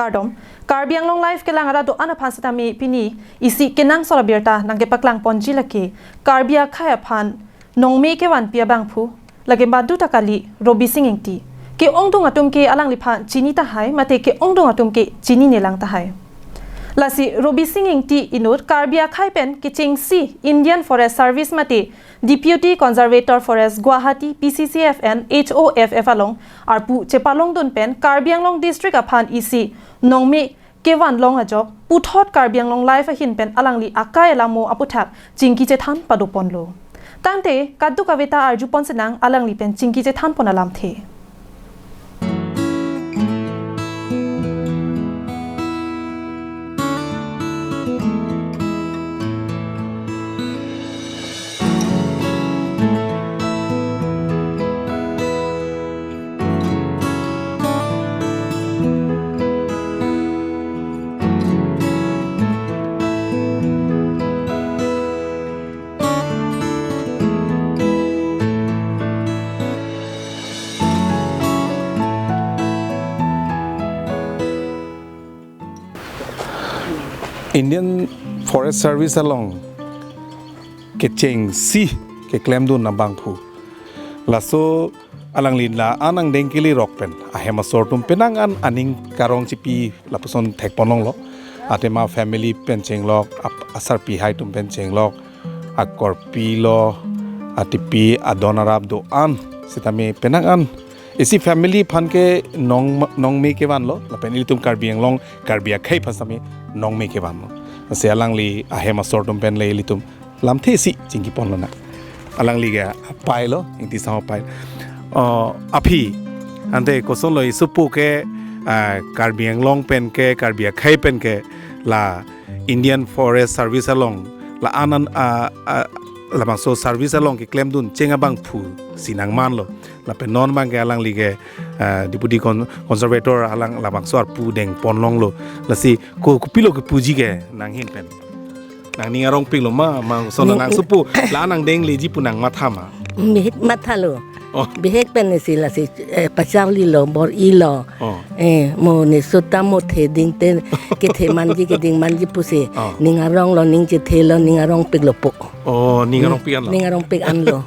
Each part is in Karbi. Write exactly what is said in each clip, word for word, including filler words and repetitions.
Kardom, Karbi Anglong Live kelang arat do-an aphan sitame pini isi kenangsot abirta nangkepaklang ponji lake Karbi akhei aphan nongme kevanpi abangphu, lake badu ta kali, Robi Sing Ingti. Ke-ongdung atum ke alangliphan chini tahai, mate ke-ongdung atum ke chinine lang tahai. Lasi Robi Sing Ingti inut Karbi akhei pen kechengsi Indian Forest Service mate Deputy Conservator Forest Guwahati P C C F and H O F F along arpu chepalongdun pen Karbi Anglong District aphan isi nongme kevan long ajok puthot Karbi Anglong Live ahin pen alangli akai alamo aputhak chingki chethan padoponlo. Tangte kadokave ta arjupon senang alangli pen chingki chethanpon alamthe. Indian Forest Service along kechengsi keklemdun abangphu. Laso alangli la-an angdeng kelirok pen ahem asor atum penang an aning karong chipi lapuson thekponlonglo. Athema family pen chenglok, ap-, asarpi hai atum pen chenglok, akorpi lo, atipi adon arap do-an sitame penang an isi family aphan ke nong, nongme kevanlo, lapen ilitum Karbi Anglong, Karbi akhei aphan sitame nongme kevanlo. Lasi alangli ahem asor atum pen le ilitum lamthe isi chingkiponlonang. Alangli ke apai lo, Ingti Sangho apai. Oh, aphi, ante kosonlo isupo ke, ah, Karbi Anglong pen ke, Karbi akhei pen ke, la Indian Forest Service along, la-an an, ah, ah, labangso service along keklemdun cheng abangphu si nangmanlo. Lapen non abang ke alangli ke, ah, Deputy Con-, Conservator alang labangso arpu dengponlonglo. Lasi ko-, kopilo kepuji ke nanghin pen? Nangning arongpiklo ma, ma, so nang, nang supu, la nang dengleji pu nang matha ma? Bihek mathalo. Oh. Bihek pen isi lasi, eh, pacharlilo, bor-ilo. Oh. Eh, mo ne sota mo the ding te, kethe manji, keding manji pusi. Oh. Ning aronglo, ning chethelo, ning arongpiklo po. Oh, ning arongpik anlo? Ning arongpik anlo.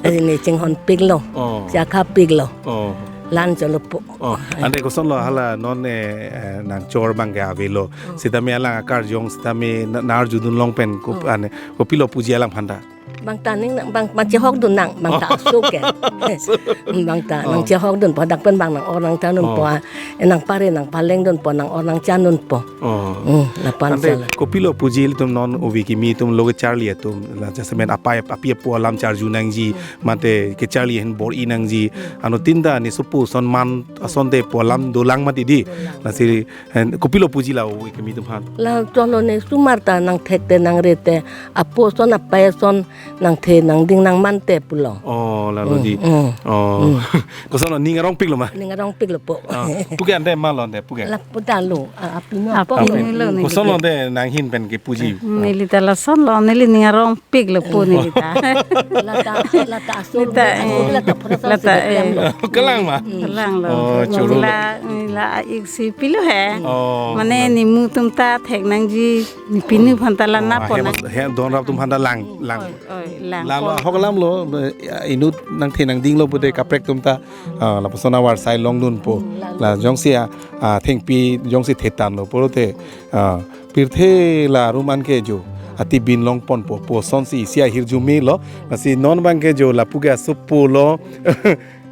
Lasi ne chinghonpiklo. Oh. Chakhapiklo. Oh. Lan cholo po. Oh, ante kosonlo hala non, eh, eh, nangchor abang ke avelo. Oh. Sitame alang akarjong sitame na-, nangarjudunlong pen kop-, oh, ane, kopilo puji alangphan ta? Bang ta ning nang, bang, bang chehokdun nang, bang ta, oh, aso ke. Aso. Bang ta, oh, nang chehokdunpo, dak pen bang nang-or nangchanunpo, oh, ah, eh, nangpare nangpalengdunpo, nang-or nangchanunpo. Oh. Hmm, lapu-an. Ante sala. Kopilo puji ilitum non ove kimi atum lo kecharli atum, la jasemet apai api apo alam charju nangji, hmm, mate kecharli ahin bor-i nangji, hmm, anuttin ta ne supu son man asonte pu alam dolang mati di. Dolang. Lasi, eh, kopilo puji la ove kimi atum aphan? La cholo ne sumar ta nangthekte nangrete, apo son apai son nangthe nangding nangmante pulo. Oh, lalo, hmm, di. Hmm. Oh. Hmm. Kosonlo, ning arongpiklo ma? Ning arongpiklo po. Oh. Puke ante malo ante, puke? Lapu ta lo, a-, apinu, apinu, apinu lo, neli. Kosonlo ante nanghin pen kepuji? Neli ta lasonlo, neli ning arongpiklo po neli ta. Lata, lata aso, lata, aso, eh, lata phara, lata, eh, aso, eh, lo. Kelang ma? Hmm. Kelanglo. Oh, choro. Neli la, neli la iksi pilo he. Oh. Mane nimu atum ta thek nangji, ne pinu aphan ta la, oh, na pon he nang. Mas-, he don rap atum aphan ta lang, lang. Oi, oi, lang. Lalo pon. Ahok alamlo, eh, inut nangthe nangdinglo pute kaprek atum ta, ah, lapuson avarsai longdunpo. Hmm, lang. La jongsi a, ah, thengpi jongsi thetanlo pulote, ah, pirthe la arum an ke jo ati bin longponpo, pu asonsi isi ahirjume lo. Lasi non abang ke jo lapu ke asupo lo.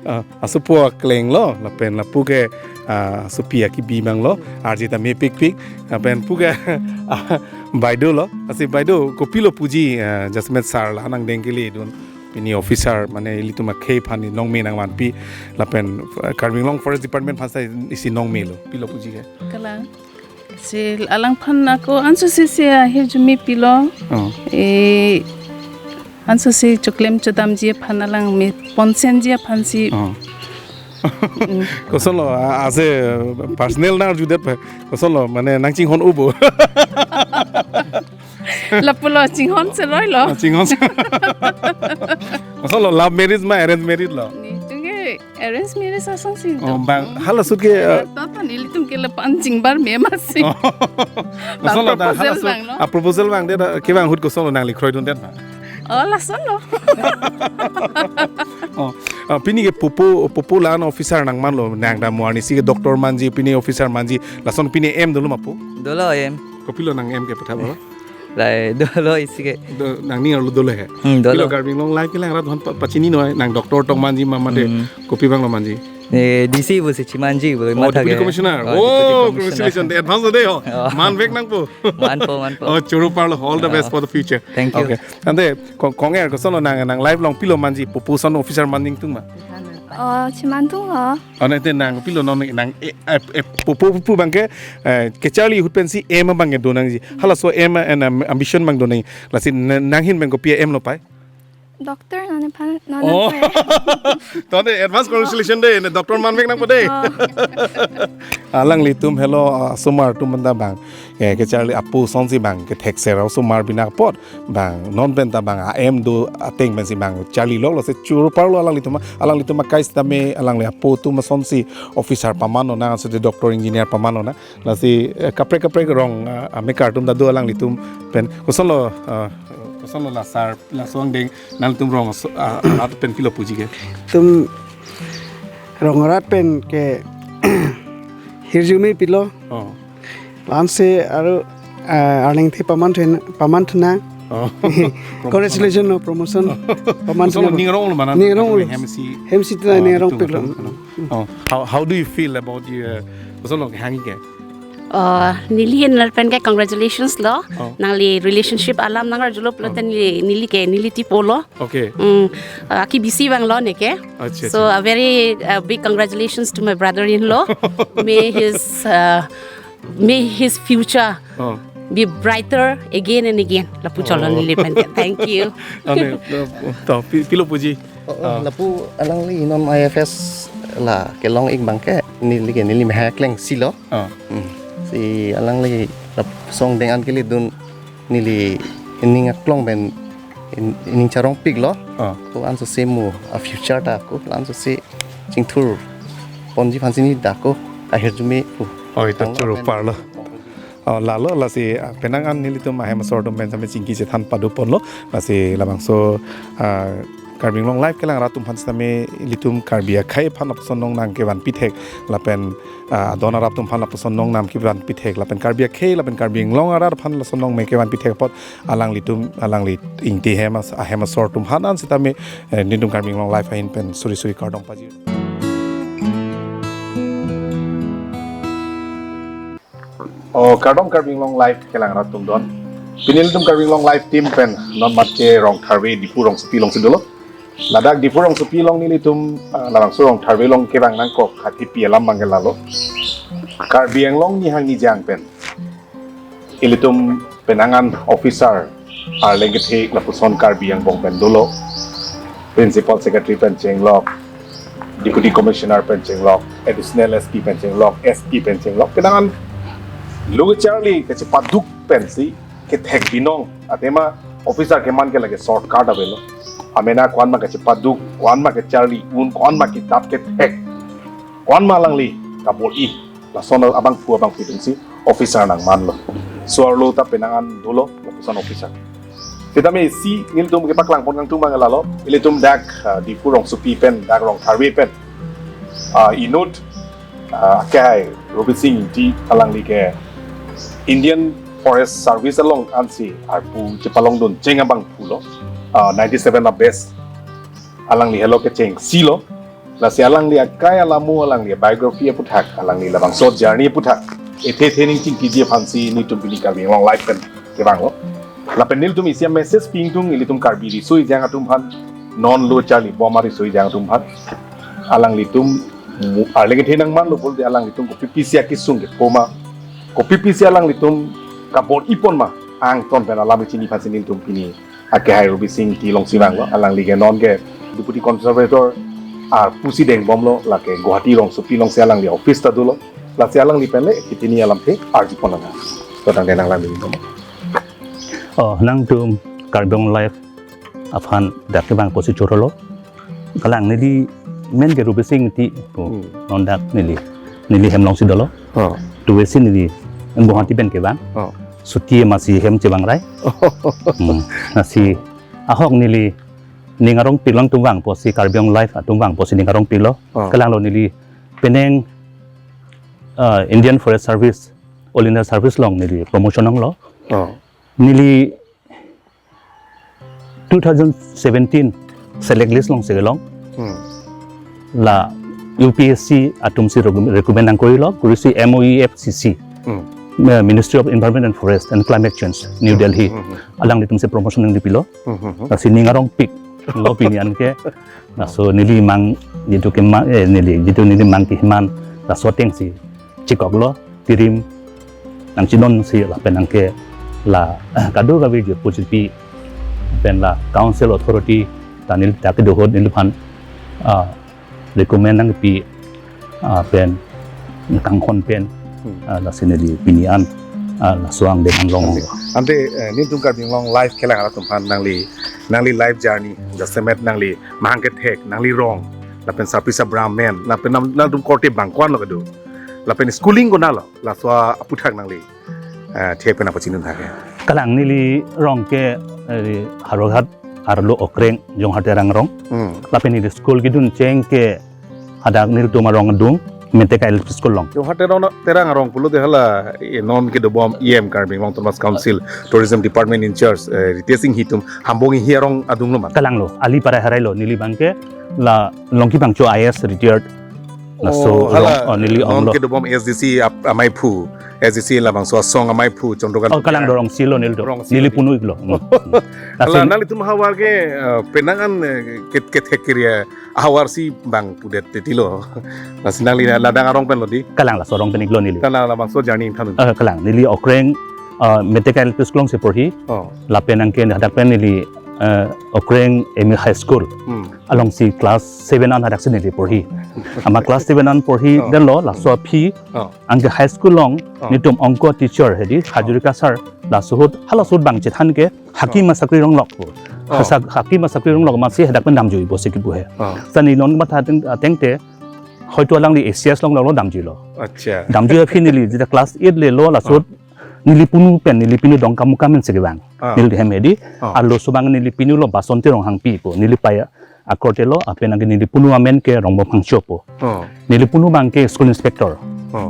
Ah, asupo akleng lo, lapen lapu ke, ah, asupi akibi abang lo, arje ta mepikpik, lapen pu ke, ah, baideo lo, lasi baideo, kopilo puji, ah, jasemet sar la nang dengkele dun, pini officer, mane ilitum akhei aphan ne nongme nangvanpi, lapen, ah, Karbi Anglong Forest Department aphan ta isi nongme lo, pilo puji ke? Kelang. Si alangphan ako anso si si ahirjume pilo. Oh. Eh, anso si choklem chodamji aphan alang me ponsenji aphan si. Oh. Mm. Kosonlo, a-, ase personal nang arjudet pa. Kosonlo, mane nang chinghon-o bo? Lapulo chinghon seroi lo. Ah, chinghon se-, kosonlo, love marriage ma arrange marriage lo? Ne chunge Arrange marriage asonsi. Oh, bang, hala ahut ke, eh, Tata nelitum ke lapu-an chingbar me masi. Oh. Bang, kosonlo da, proposal hala ahut, bang, no? Ah, proposal bang, de da, kevang ahut kosonlo nangli kroidundet ma? Oh, lasonlo. Oh, ah, pini ke pupu, pupu la-an officer nangmanlo, nang dam arnisi ke doctor manji, pini officer manji, lason pini aim dolo ma pu? Dolo aim. Kopilo nang aim ke petha ba? Lai, dolo isi ke. Do, nangning arlo dolo he. Hmm, dolo. Pilo Karbi Anglong Live kelang arat aphan pa-, pachini noi, nang doctor tong manji ma mate, hmm, kopi banglo manji? Eh, D C pusi chimanji pulo, oh, matha Deputy ke. Commissioner. Oh, oh, Deputy Commissioner. Congratulations. Advance de ho. Oh. Manvek nangpo. Manpo, manpo. Oh, choro parlo. All the best, oh, for the future. Thank you. Okay. Ante, kong, kong er kosonlo nang, nang live along pilo manji, pupu ason officer man ingtung ma? Oh, chiman tunglo. Oh, nang te nang pilo non nang, eh, eh, eh, pupu, pupu bang ke, eh, kecharli ahut pensi aim abang ke do nangji. Halaso aim and, um, ambition bang do nang. Lasi na-, nang ahin bang kopi aimlo pai? Doctor non aphan, non, oh, aphan. Tonte advance congratulations de, ne doctor manvek nangpo de. Oh. Alanglitum helo, ah, osomar atum anta bang, eh, kecharli apo asonsi bang kethekser osomar bina apot bang non penta bang a-aim do ateng pensi bang charlilo, lasi choro parlo alanglitum, alanglitum akai sitame alangli apo atum asonsi officer pamanlo nang, asonsi doctor engineer pamanlo nang. Lasi, eh, kaprek kaprek rong, ah, amekar atum ta do alanglitum pen. Kosonlo, ah, kosonlo la sar, laso angdeng nangtum rong aso-, ah, arat pen pilo puji ke? Tum rong arat pen ke hirjume pilo. Oh. Lansi aru, ah, arleng the paman thun-, paman thunang. Oh. Congratulations, no, promotion. Paman thunang. Ning ronglo mana? Ning ronglo. Hemsi. Hemsi ta, ah, ning rong itum piklo. Atum, atum. Oh, how, how do you feel about you, uh, kosonlo hangke? Oh, neli ahin pen ke congratulations lo. Oh. Nangli relationship alam nangarjulo pulote, oh, neli, neli ke, neli tipo lo. Okay. Mm, uh, aki busy bang lo neke. Acha, so, acha, a very, uh, big congratulations to my brother-in-law. May his, uh, may his future, oh, be brighter again and again. Lapu cholo, oh, neli pen ke. Thank you. Ane, uh, to, pi-, pilo puji. Oh, oh, ah, lapu alangli non I F S la kelong ik bang ke neli ke neli mehak leng silo. Ah. Hmm. Si alangli laso angdeng an kele dun neli ining aklong pen in-, ining charong piklo. Ah. Ko ansose mo a future ta ko ansose chingthur ponji aphansi neli dak ko ahirjume ko. Oh, ito. Ang choro amen parlo. Oh, lalo lasi, ah, penang an nelitum ahem asor atum pen same chingki chethan padoponlo, lasi labangso, ah, Karbi Anglong Live kelang arat atum aphan sitame ilitum Karbi akhei aphan lapuson nongnam kevan pithek lapen, ah, adon arap atum aphan lapuson nongnam kevan pithek lapen Karbi akhei lapen Karbi Anglong arat aphan lason nongme kevan pithek apot alanglitum, alangli ingti hem as-, ahem asor atum aphan an sitame, eh, nelitum Karbi Anglong Live ahin pen suri suri kardom pajir. Oh, kardom Karbi Anglong Live kelang arat atum don. Pini nelitum Karbi Anglong Live team pen non mat ke Rongtharve Diphu rongsopi alongsi dolo. Ladak Diphu rongsopi along nelitum, ah, labangso Rongtharve along kevang nangkok hati pi alam bang ke lalo. Karbi Anglong nihang nijang pen ilitum penang an officer arleng kethe lapuson Karbi angbong pen dolo. Principal Secretary pen chenglok, Deputy Commissioner pen chenglok, Additional S P pen chenglok, S P pen chenglok. Penang an lo kecharli kachepaduk pensi kethek binong. Athema officer keman ke lake shortcut avelo. Amena ko-an ma kachepaduk, ko-an ma kecharli un, ko-an ma kedap kethek, ko-an ma alangli kabor-i. Lason abangphu abangphi atumsi officer nangmanlo. So arlo ta penang an dolo lapuson officer. Sitame isi nelitum kepaklang pon kangtung bang lalo. Ilitum dak, ah, Diphu rongsopi pen, dak Rongtharve pen, ah, inut, ah, akehai Robin Singh Ingti alangli ke Indian Forest Service along ansi arpu chepalongdun cheng abangphulo. Ah, ninety-seven a batch alangli helo kecheng silo. Lasi alangli akai alamo, alangli biography aputhak, alangli labangso journey aputhak ethe the ning chingkiji aphansi nelitum pini Karbi Anglong Live pen kevanglo. Lapen nelitum isi a message pi ingtung ilitum Karbi riso ejang atum aphan, non lo charlibom ariso ejang atum aphan. Alanglitum mu-, arleng kethe nangmanlo pulote alanglitum kopi pisi akesung kepo ma, kopi pisi alanglitum kabor-i pon ma, angton pen alam kechini aphansi nelitum pini akehai Robin Singh Ingti alongsi vanglo, alangli ke non ke Deputy Conservator arpusi dengbomlo, lake Guwahati rongsopi alongsi alangli office ta dolo, lasi alangli pen le kithini alamthe arjupon lana. Totang denang lang ding dong. Oh, nangtum Karbi Anglong Live aphan dak kevang pusi chorolo. Kalang neli men ke Rubi Sing Ingti pu. Hmm. Non dak neli, neli hem alongsi dolo. Oh. Tuwe si neli Guwahati pen kevang. Oh. Chuti masi hem chevang rai. Hmm. Lasi ahok neli ning arongpik along atum vangpo si, Karbi Anglong Live atum vangpo si ning arongpiklo. Oh. Kalanglo neli penang, uh, Indian Forest Service, All India Service along neli promotion onglo. Oh. Neli two thousand seventeen select list alongsi kelong. Hmm. La U P S C atum si recom-, recommend nangkorilo, kuri si M O E F C C, Hmm. eh, Ministry of Environment and Forest and Climate Change, New Hmm, Delhi. Hmm, hmm. Alanglitum si promotion nangpilo. Hmm, hmm, hmm. Lasi ning arongpiklo pini an ke. Laso neli mang, jitu kemang, eh, neli, jitu neli mang keman, laso atengsi chikoklo, tirim nangchinonsi lapen anke la kadokave jut pujipi pen la council authority ta neli ta kedo ahut neliphan, ah, recommend nangpi, ah, pen kangkhon pen, Hmm. ah, lasi neli pini an, ah, laso angdeng an long. Ante, ante, eh, nelitum Karbi Anglong Live kelang arat atum aphan nangli, nangli life journey, jasemet nangli mahang kethek, nangli rong, lapen sarpi sabra amen, lapen nang, nangtum korte abang ko-anlo kedo, lapen schooling konatlo, laso aputhak nangli, eh, thek pen nangpachinidun tha ke. Kalang, neli rong ke, eh, Howraghat arlo Okreng, Jonghar Terang arong. Hmm. Lapen neli school kedun cheng ke hadak nelitum arong adung, Meteka L P School along. Jonghar Terang, Terang arong pulote hala, eh, non kedobom E M Karbi Anglong Autonomous Council Tourism Department in charge, eh, Ritesh Enghi atum Hambong Enghi arong adunglo ma? Kalanglo, ali parai harailo, neli abang ke la Longki Bangcho I A S retired. Laso Oh, rong, hala, oh, neli non onglo. Kedobom S D C ap-, amaiphu, S D C labangso asong amaiphu, Chandrakant Oh, kalang Terang. Dorong silo neli do. Rong silo Neli di. Punu iklo. Hmm. Hmm. Hala, Laso nanglitum havar ke, eh, penang an, eh, ke, kethek kiri ahavarsi bang pudet titilo. Lasi nangli la, ladak arong penlo di. Kalang, laso arong pen iklo neli. Hala, labangso journey thanun. Eh, kalang, neli Okreng, eh, Meteka L P School alongsi porhi. Oh. Lapen anke hadak pen neli, eh, Okreng M E High School. Hmm. Alongsi class seven an hadaksi neli porhi. Amat class seven an porhi Oh. detlo, laso aphi. Oh. Anke high school along, Oh. nelitum ongko teacher hedi, Oh. Hazarika sir, laso ahut, halaso ahut abang chethan ke, Hakim Oh. asakri ronglok pu. Oh. Hasak-, Hakim asakri ronglok amatsi hadak pen damjuipo si kipu he. Oh. Sa neli non matha ateng, atengte, hoito alangli A C S along lo damjuilo. Acha. Damjui aphi neli, jita class eight lelo laso ahut, Oh. neli punu pen, neli pinu Dongkamukam pensi kevang. Oh. Neli hem hedi, Oh. arloso abang neli pinulo Basanti Ronghangpi pu, neli paya akorte lo, lapen anke neli punu amen ke Rongbom Hangcho pu. Oh. Neli punu abang ke school inspector. Oh.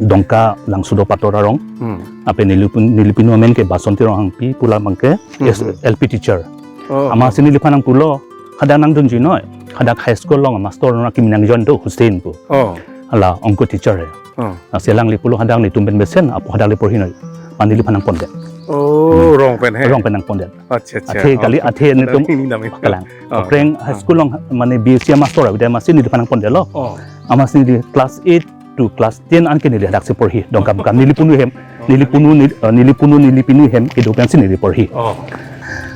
Dongka Langsudo Pator arong. Hmm. Lapen neli pun-, neli pinu amen ke Basanti Ronghangpi pu la abang ke Hmm, S-, hmm. L P teacher. Oh, Amatsi oh. neliphan nangpulo, hadak nangdunjui noi. Hadak high school along master nangkimi nangjon do Hussein pu. Oh. Hala ongko teacher he. Oh. Lasi alangli pulo hadak nelitum pen mesen, apo hadak le porhi noi. Mane neliphan nangpondet. Oh, Hmm. rong pen he. Rong pen nangpondet. Acha, acha. Athe kali, Oh. athe nelitum Nang ini namanya. Kalang. Oh. Okreng High School along mane B S C master avedetsi neliphan nangpondetlo. Oh. Amatsi neli class eight to class ten anke neli hadaksi porhi. Dongkamukam neli punu hem. Oh. Neli punu neli, eh, neli punu neli pinu hem kedo pensi neli porhi. Oh.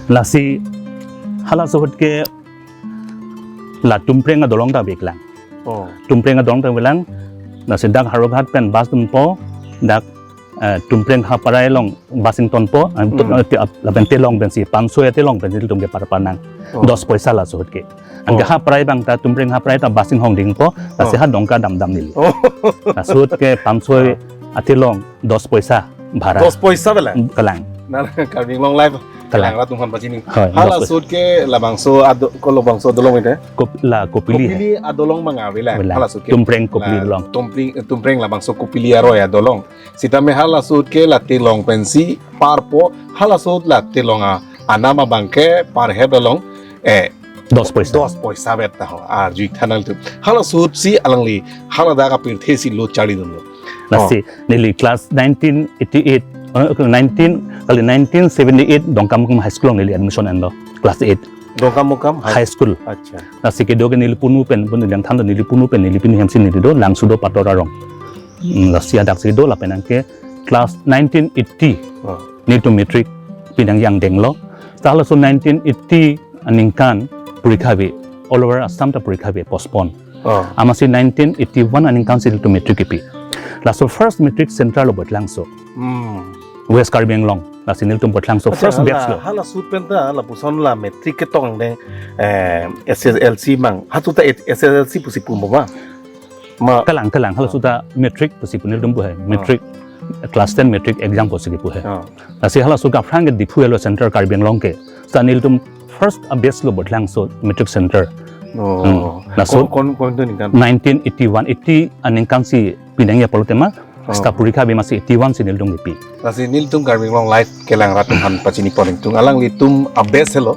Lasi halaso ahut ke la Tumpreng adolong ta veklang. Oh. Tumpreng adolong ta veklang. Lasi dak Howraghat pen bus dunpo, dak, eh, Tumpreng Haparai along bus ingtonpo, eh, Hmm. eh, ti-, ap-, lapen telong pensi, pansoi atelong pensi nelitum ke parpar nang. Oh. Dos poisa laso ahut ke. Anke Oh. Haparai abang ta, Tumpreng Haparai ta bus inghong dingpo, lasi Oh. ha Dongka damdam neli. Oh. Laso ahut ke pansoi Oh. atelong, dos poisa bhara. Dos poisa bela? Kalang. Nana Karbi Anglong Live. Kalang. Kalang arat atum aphan pachini. Hoi, Hala dos poisa. Ahut ke labangso ado-, ko labangso adolong ite? Kop-, la Kopili. Kopili adolong abang avela. Avela. Halaso ahut ke. Tumpreng Kopili La adolong. Tumpreng, Tumpreng labangso Kopili aroi adolong. Sitame halaso ahut ke la telong pensi parpo, halaso ahut la telong a, anam abang ke per head along, eh, Dos poisa. Dos poisa vet ta ho, arju ik tha nangtum. Halaso ahut si alangli, haladak apirthe si lo charlidunlo. Lasi, Oh. neli class nineteen eighty-eight, eh, nineteen, kali nineteen seventy-eight Dongkamukam High School along neli admission enlo, class eight. Dongkamukam High High School. Acha. Lasi kedo ke neli punu pen, punu dang than do neli punu pen, neli pinu hemsi neli do, Langsudo Pator arong. Hmm, lasi hadaksi do lapen anke class nineteen eighty. Oh. Nelitum matric pinang angdenglo. Sa laso nineteen eighty aningkan porikha ave, all over Assam ta porikha ave postpone. Oh. Amatsi nineteen eighty-one aningkan si nelitum matric kipi. Laso first matric center lo Voitlangso. Hmm. West Karbi Anglong. Lasi nelitum Boithalangso Accha, first hala, batch lo. Hala ahut pen ta, lapuson la matric ketok angdeng, eh, S S L C mang. Ahut ta S S L C pusi pu ma ba? Ma Kalang, kalang. Hala ahut ta matric pusi pu nelitum pu he. Ah. Matric, class ten matric exam pusi pu he. Ah. Lasi hala ahut ke aphrang ke Diphu helo center Karbi Anglong ke. Lasi nelitum first a batch lo Boithalangso matric center. Oh. Hmm. Laso Kon, kon, konat aningkan? Nineteen eighty-one, eighty aningkan si pinangji apor tema. Oh. Seta porikha abima si eighty-one si nelitum kipi. Lasi nelitum Karbi Anglong Live kelang rat atum aphan pachini pon ingtung. Alanglitum a batch helo.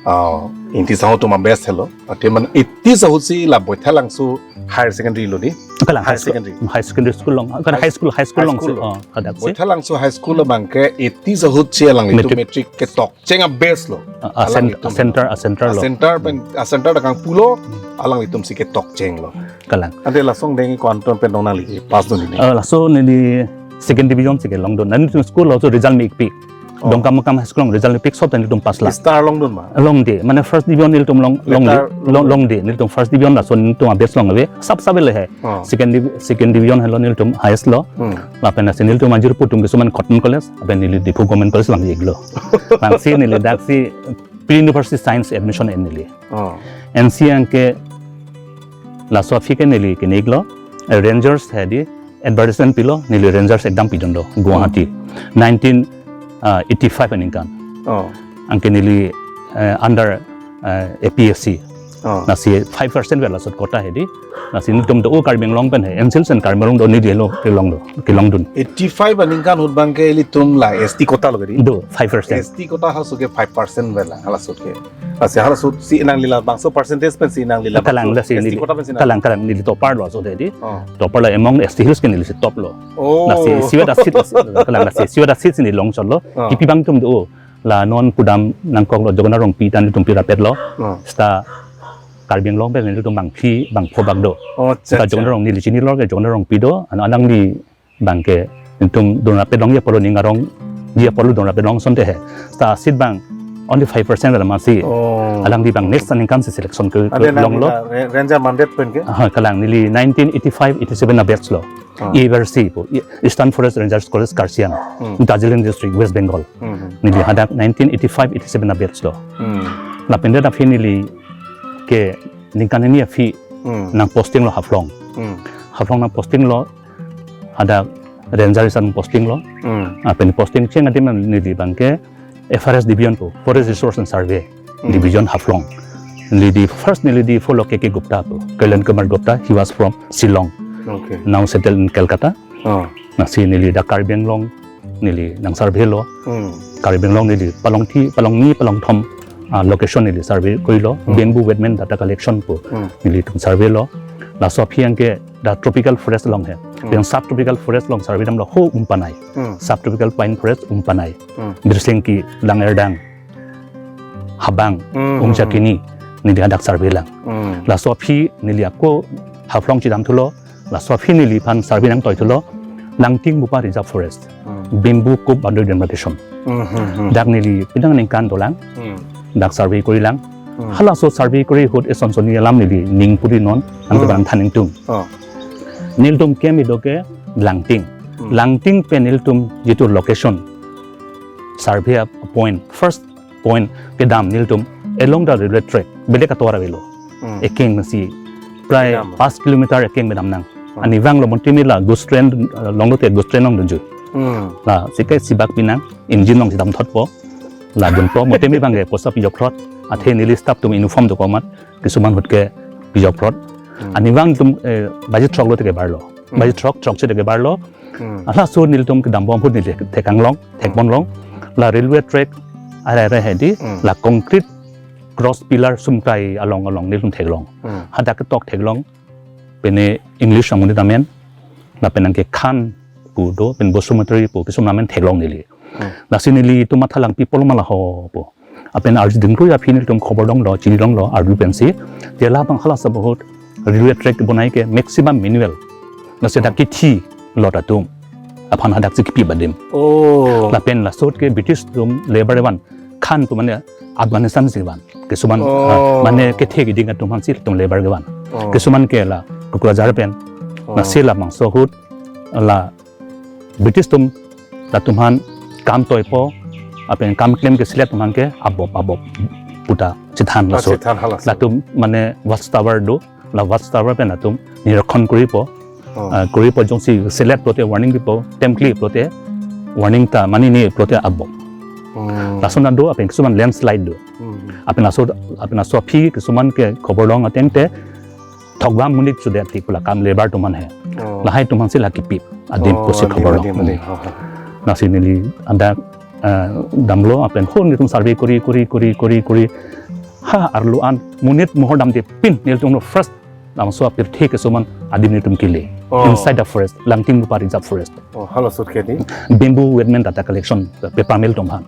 Ah, Ingti Sangho atum a batch helo. Athe mane eighty ahut si la Boithalangso Higher Secondary lo di. Kalang, Higher high school, Secondary. High Secondary School along. Kan High high school, high school along si. School. Oh, hadak si. Boithalangso High School abang ke eighty ahut si alanglitum Matric. Matric ketok cheng a batch lo. Ah, ah, cen-, Alanglitum. Center, ah, center Ah, lo. Center pen, ah, center ta kangpu lo, alanglitum si ketok cheng lo. Kalang. Ante laso angdeng ko-an atum pen dong nangli pass dun ini? Eh, laso neli second division si kelongdun. Nelitum school lo so result mepik. Oh. Dongkamukam High School along result mepik, sob ta nelitum pass la. Star longdun ma? Longde, mane first division nelitum long, longde, Letter long, longdun. Longde, nelitum first division laso nelitum a batch long ave. Sap sap le he. Oh. Second div-, second division helo nelitum highest lo. Hmm. Lapen lasi nelitum ajir pu atum kesuman Cotton College, lapen neli Diphu Government College lang iklo. Lasi neli daksi Pre-University Science admission en neli. Oh. N C ang ke laso aphi ke neli keniklo, eh, Rangers hedi advertisement pilo, neli Rangers exam pidunlo, Guwahati. Hmm. Nineteen, ah, eighty-five aningkan. Oh. Anke neli, eh, under, eh, A P S C. Oh. Lasi five percent vel laso quota hedi. Lasi nelitum do Karbi Anglong pen he. N C L S and Karbi Anglong do neli helo kelonglo, kelongdun. Eighty-five aningkan ahut abang ke ilitum la S T quota lo kedi? Do, five percent. S T quota ahut ke five percent vel la, hala ahut ke. Lasi hala ahut si nangli labangso percentage pensi nangli labangso Kalang lasi S T neli, quota pensi nang- kalang, kalang neli topper lo so hedi. Oh. Topper lo among S T Hills ke neli si top lo. Oh. Lasi S C vet a seat, kalang lasi S C vet a seat si neli longchotlo. Oh. Kipi abang atum do. La non pudam nangkoklo Jagana Rongpi ta nelitum pi rapet lo. Oh. Seta Karbi Anglong pen nelitum bangphli bangpho bak do. Oh, accha, Seta accha. Jagana Rong neli chini lo ke Jagana Rongpi do, ano alangli abang ke nelitum dun rapet longji apor lo ning arongji apor lo dun rapet long asonte he. Seta seat abang only five percent vel masi. Oh. Alangli abang next aningkan si selection ke, Ante ke nangli longlo. La Ra-, Ranger mandate pen ke? Ah, kalang neli nineteen eighty-five eighty-seven a batch lo. Ah. E R C pu, E-, Eastern Forest Rangers College Karsiang, Hmm. Darjeeling District, West Bengal. Hmm. Neli hadak nineteen eighty-five eighty-seven a batch lo. Hmm. Lapen det aphi neli ke ningkan hini aphi Hmm. nang posting lo Haflong. Hmm. Haflong nang posting lo, hadak Ranger isan posting lo. Hmm. Ah, pen posting cheng adim neli abang ke F R S division pu, Forest Resource and Survey Hmm. Division Haflong. Neli di first neli di follow K K Gupta pu, Kalyan Kumar Gupta, he was from Shillong. Okay. Now settled in Calcutta. Oh. Lasi neli dak Karbi Anglong neli nang survey lo. Hmm. Karbi Anglong neli palongthi, palongni, palongthom, ah, location neli survey korilo. Hmm. Bamboo wetland data collection pu Hmm. nelitum survey lo. Laso aphi anke dak tropical forest along he. Hmm. Pen subtropical forest along survey damlo ho Umpanai. Hmm. Subtropical pine forest Umpanai. Hmm. Birsingki, Langerdang, Habang, Hmm, hmm, Umjakini, neli hadak survey lang. Hmm. Laso aphi neli ako Haflong chedamthulo, laso aphi neliphan survey nangtoithulo, Langting Bupa Reserve Forest, Hmm. Bamboo Cove Boundary Demarcation. Hmm, hmm, hmm. Dak neli penang aningkan dolang, Hmm. dak survey korilang. Hmm. Halaso survey kori ahut eson sonni alam neli ning puri non, nang Hmm. kebarang than ingtung. Oh. Nelitum camp ido ke Langting. Hmm. Langting pen nelitum jitu location, survey a point, first point kedam nelitum along the railway track, belek atovar avelo. Hmm. Ekeng si prai Kedam. Pas kilometer ekeng bedam nang. Hmm. Arnivang lo montimi la goods train, eh, longlo te goods train along dunju. Hmm. Lasi ke sibak pinang, engine along si damthotpo. La dunpo, montimi abang ke post office jokhrot, athe neli staff atum uniform dokok amat, kesuman ahut ke pijokhrot. Hmm. Arnivang atum, eh, baji throk lo te kebarlo. Hmm. Baji throk, throkche te kebarlo. Hmm. Halaso nelitum kedambom ahut neli theklong, thekponlong. La railway track arai arai hedi, Hmm. la concrete cross pillar sumkrai along along nelitum theklong. Hmm. Hadak ketok theklong. Pine English amonit amen. Lapen anke Khan pu do, pen Bosumatra pu, kesung amen theklong neli. Hmm. Lasi nelitum matha lang pi pulo ma laho pu. Lapen arju dingkrui aphi nelitum khobor donglo, chini donglo, arju pensi. Te labang halaso ahut railway track bonai ke maximum manual. Lasi dak Hmm. kithi lot atum aphan hadak si kipi badim. Oh. Lapen laso ahut ke British atum labour van, Khan pu mane Afghanistan si van. Kesuman, Oh. ah, mane kethe keding atum aphan si latum labour kevan. Oh. Kesuman ke la Kokrajhar pen. Oh. Lasi labangso ahut la British atum latum aphan kam toipo, lapen kam klem ke select atum ke abop abop puta chethan Ah, laso. Chethan halaso. Latum mane watchtower do, la watchtower pen latum nirikhon koripo. Oh. Ah, koripo jongsi select pulote warning pipo, temkli pulote warning ta mane ne pulote abop. Hmm. Lason do lapen kisuman landslide do. Hmm. Lapen laso, lapen laso aphi kisuman ke khobor long ateng te thokbam monit sudet ti pula kam labour atum an he. Oh. Lahai atum an si la kipip adim Oh, pusi adim, khobor long. Adim, adim. Hmm. Oh, oh. Lasi neli hadak, eh, damlo lapen ho nelitum survey kori, kori, kori, kori, kori. Ha arlo an monit mohor damde pin nelitum lo first labangso apirthe kisuman adim nelitum kele. Oh. Inside the forest, Langting Bupa Reserve Forest. Oh, halaso ke di? Bamboo wedmen data collection, paper mill atum aphan.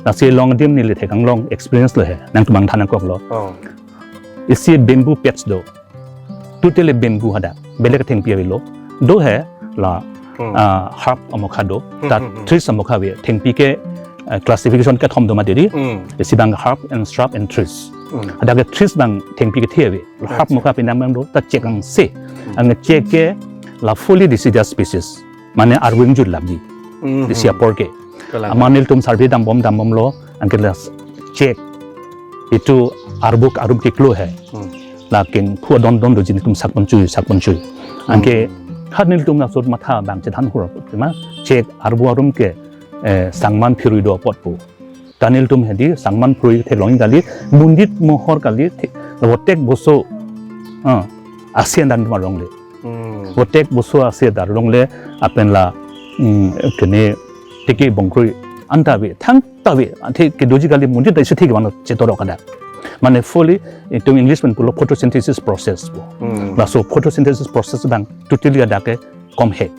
Lasi along adim neli thek anglong experience lo he, nangtum bang than nangkoklo. Oh. Isi bamboo patch do. Totally bamboo hadak. Belek thengpi avelo. Do he la, Hmm. ah, herb amokha do. Hmm, Ta hmm, hmm. trees amokha ave. Thengpi ke, eh, classification kethom do mati di. Hmm. Isi abang herb and shrub and trees. Hmm. Hadak ke trees abang thengpi kethe ave. Herb Acha. Amokha penang abang do. Ta chek angse. Hmm. Angchek ke la fully deciduous species. Mane arvo ingjut labji. Hmm, Isi hmm. apor ke. Kalang. Amat nelitum survey dambom dambomlo, anke la chek. Itum arvo arum keklo he. Hmm. La kengphu adon don doji nelitum sakpon chui, sakpon chui. Hmm. Anke ha nelitum laso matha abang chethan hur ma chek arvo arum ke, eh, sangman phirui do apot pu. Ta nelitum hedi sangman phirui theklong kali, monit mohor kali, the-, votek boso, ah, ase dan tum arlongle. Hmm. Votek boso ase dan arlongle lapen la, hmm, kene tiki bongkrui anta ave, thangta ave, athe kedoji kali monit ta isi thik mano chetorok kada. Mane fully, itum English pen pulo photosynthesis process pu. Hmm. Laso photosynthesis process abang totally hadak ke komhek.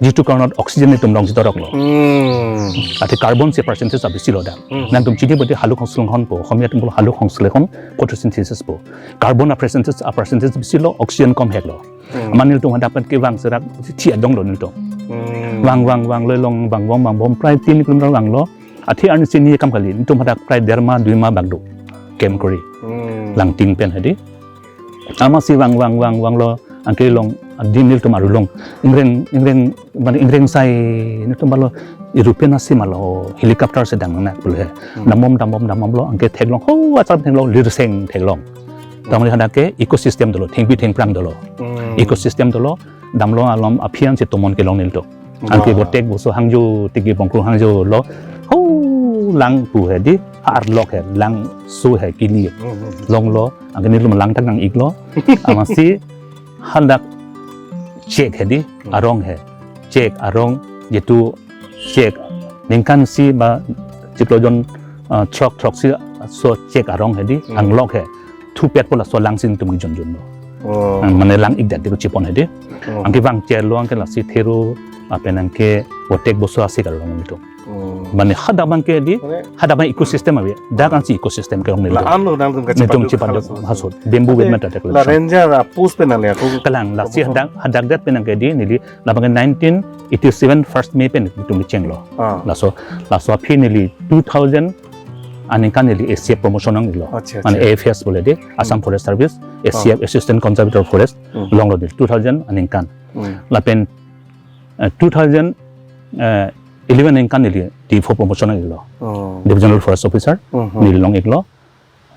Jitu karnot oxygen itum long chetoroklo. Hmm. Athe carbon si percentage abisi lo dak. Hmm. Nangtum chini bodi haluk hongslehon pu, Asomia atum pulo haluk hongslehon photosynthesis pu. Carbon a percentage, a percentage bisi lo, oxygen komhek lo. Hmm. Amat nelitum hadak pen kevang serak thi adong lo nelitum. Hmm. Vang, vang, vanglo along, vangbom, vangbom, prai tin kilometer vanglo. Athe arni si ni kam kali, nelitum hadak prai derma, duima bak do. Camp kori. Hmm. Langting pen hedi. Amatsi vang, vang, vang, vanglo, anke along, adim nelitum arulong. Ingreng, ingreng, mane ingreng sai, nelitum pulo, aeroplane asi ma lo, helicopter si dang nang pulo he. Hmm. Dambom, dambom, dambomlo, anke theklong, ho, achar theklong, lirseng theklong. Ta mane hadak ke ecosystem dolo, thengpi thengphrang dolo. Hmm. Ecosystem dolo, damlo alom aphi ansi tomon kelong nelitum. Anke Wah. Votek boso hangjo, tiki bongkrui hangjo lo. Ho lang pu hedi, arlok he, langso he kili. Hmm, hmm, hmm. Longlo, anke nelitum lang tak nang-iklo. Amatsi hadak chek hedi, Hmm. arong he. Chek arong, jitu chek ningkan isi ba chiklo jon, ah, throk throk isi so chek arong hedi, Hmm. anglok he. Thupet pu laso lang si nelitum kejun junlo. Oh. Ah, mane lang-ik det tiko chepon hedi. Oh. Anke vang chelo anke lasi thero lapen anke votek boso ase kalong nelitum. Oh. Mane hadak abang ke di, Mane hadak abang ecosystem ave. Dak ansi ecosystem kelong nelitum. La-an lo nangtum kachepaduk Nelitum chepaduk halaso. Hasot. Bamboo Ade, wedmen data la collection. Ranger a post pen ale ako. Kalang, lasi Ako. hadak, hadak det pen anke di, neli labang ke nineteen eighty-seven first May pen nelitum kechenglo. Ah. Laso, laso aphi neli two thousand aningkan neli A C F promotion nanglo. Acha, Mane acha. A F S pulo de, Assam Hmm. Forest Service, A C F, Ah. Assistant Conservator Forest, Hmm. longlo de two thousand aningkan. Hmm. Lapen, eh, two thousand, eh, eleven aningkan neli D four promotion nanglo. Oh. Divisional Forest Officer, Hmm, hmm. neli long-iklo.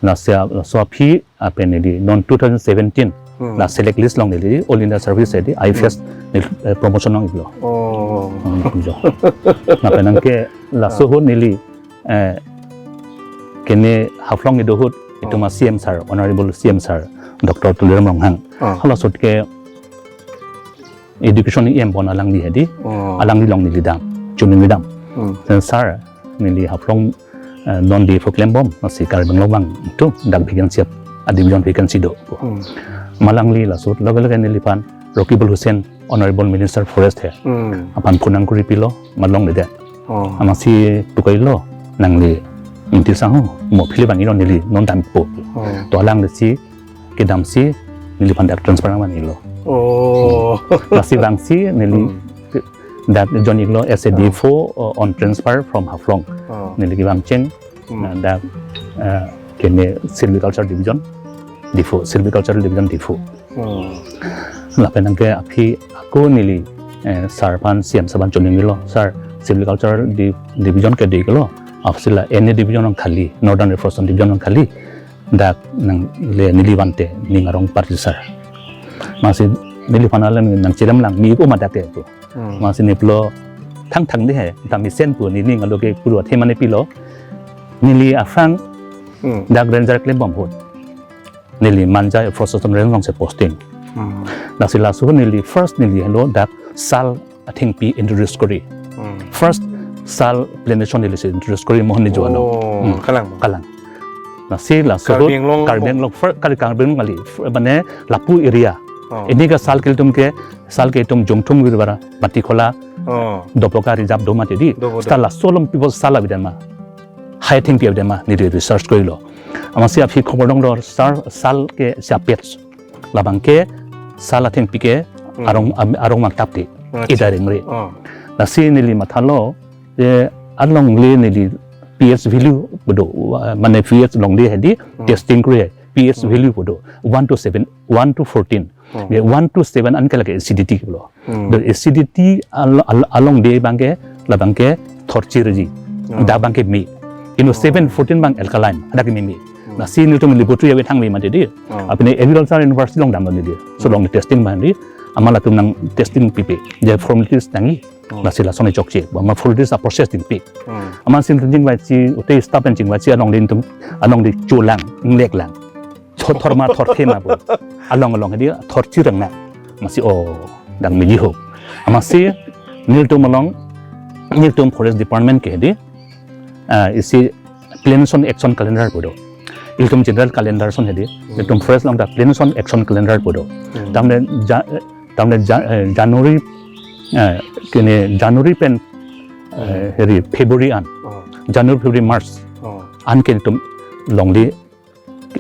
Laso, laso aphi lapen neli non two thousand seventeen Hmm. la select list along neli All India Service hedi I F S Hmm. neli, eh, promotion nanglo. Oh. Hmm, jo. Lapen anke laso Ah. ahut neli, eh, kene Haflong kedo ahut itum Oh. a C M sir, Honorable C M sir, Doctor Tuliram Ronghang. Ah. Hala ahut ke education E M pon alangli hedi. Oh. Alangli along neli dam, choningri dam. Hmm. Then sir, neli Haflong, eh, non D four klembom, lasi Karbi Anglong abang itum dak vacancy ap, a division vacancy do. Hmm. Malangli laso ahut loge loge neliphan Rakibul Hussain, Honorable Minister Forest he. Hmm. Aphan phone nangkuri pilo, malongledet. Oh. Amatsi tukailo, nangli Ingti Sangho, mo phili vang-iknon neli non dampo. Oh. To alanglisi kedamsi neliphan dak transfer nangvanlo. Oh. Lasi vangsi neli Hmm. dak join-iklo as a Oh. D four, uh, on transfer from Haflong. Oh. Neli kevangcheng, Hmm. na dak, uh, kene Silviculture Division, Diphu, Silviculture Division Diphu. Hmm. Lapen anke aphi ako neli, eh, sir aphan, C M sir aphan choningrilo, "Sir, Silviculture Di-, Division ke diklo, Apotsi la N A division along khali, Northern Rifle Station division along khali. Dak nangle neli vante ning arong parjisar. Amatsi neliphan alam nangcherem lang, mi ko ma dak ke pu. Hmm. Amatsi ne pulo thangthang dei he, ta mesen pu, nening alo ke puru athe mane pilo. Neli aphrang Hmm. dak ranger klembom ahut neli Manja Rifle Station range alongsi posting. Hmm. Lasi laso neli first neli helo dak SAL athengpi introduce kori. Hmm. First SAL plane ration neli si introduce kori Mohon Nejo along. Oh, Hmm. kalang. Kalang. Lasi laso Karbi Anglong Karbi Anglong fir-, Kar-, Karbi Anglong kali, fir-, mane lapu area. Oh. Pini ke SAL ke ilitum ke, SAL ke itum Jongthung Wirwara, Matikhola, Oh. Dopoka reserve do mati dei. Do, do. Seta laso along pi apot SAL avedet ma, hai athengpi avedet ma, neli research korilo. Amatsi aphi khobor dong do, SAL, SAL ke sia pets. Labang ke SAL athengpi ke Hmm. arong, am-, arong mangtap dei. Acha. Ida rengre. Oh. Lasi neli mathalo, je alongle neli pH value pu do, uh, mane pH longle hedi Hmm. testing kori, pH Hmm. value pu do, one to seven, one to fourteen. Hmm. Je one to seven an ke lake acidity pulo. Hmm. The acidity al-, al-, along dei abang ke, labang ke thorchirji. Hmm. Dak abang ke me. Ino Hmm. seven fourteen abang alkaline, dak ke me me. Hmm. Lasi nelitum laboratory ave thang me mati dei. Hmm. Apini Agriculture University along damlo neli. So Hmm. along testing abang dei, amat latum nang testing pipe. Je formalities nangji. Hmm. Lasi lason chokche, amat formalities a-process dingpik. Hmm. Amatsi nelitum chingvai si, ute staff pen chingvai si along dei nelitum, along dei cholang, inglek lang. Thor, thor ma thorthe ma pu. Along along hedi thorchir nang. Amatsi o, dak meji ho. Amatsi nelitum along, nelitum Forest Department ke hedi, ah, isi Plane Ration Action Calendar pu do. Ilitum general calendar ason hedi. Hmm. Ilitum forest along dak Plane Ration Action Calendar pu do. Hmm. Tamne ja-, tamne ja-, eh, January, eh, kene January pen, eh, Hmm. heri February an. Oh. January, February, March. Oh. An ke ilitum longle,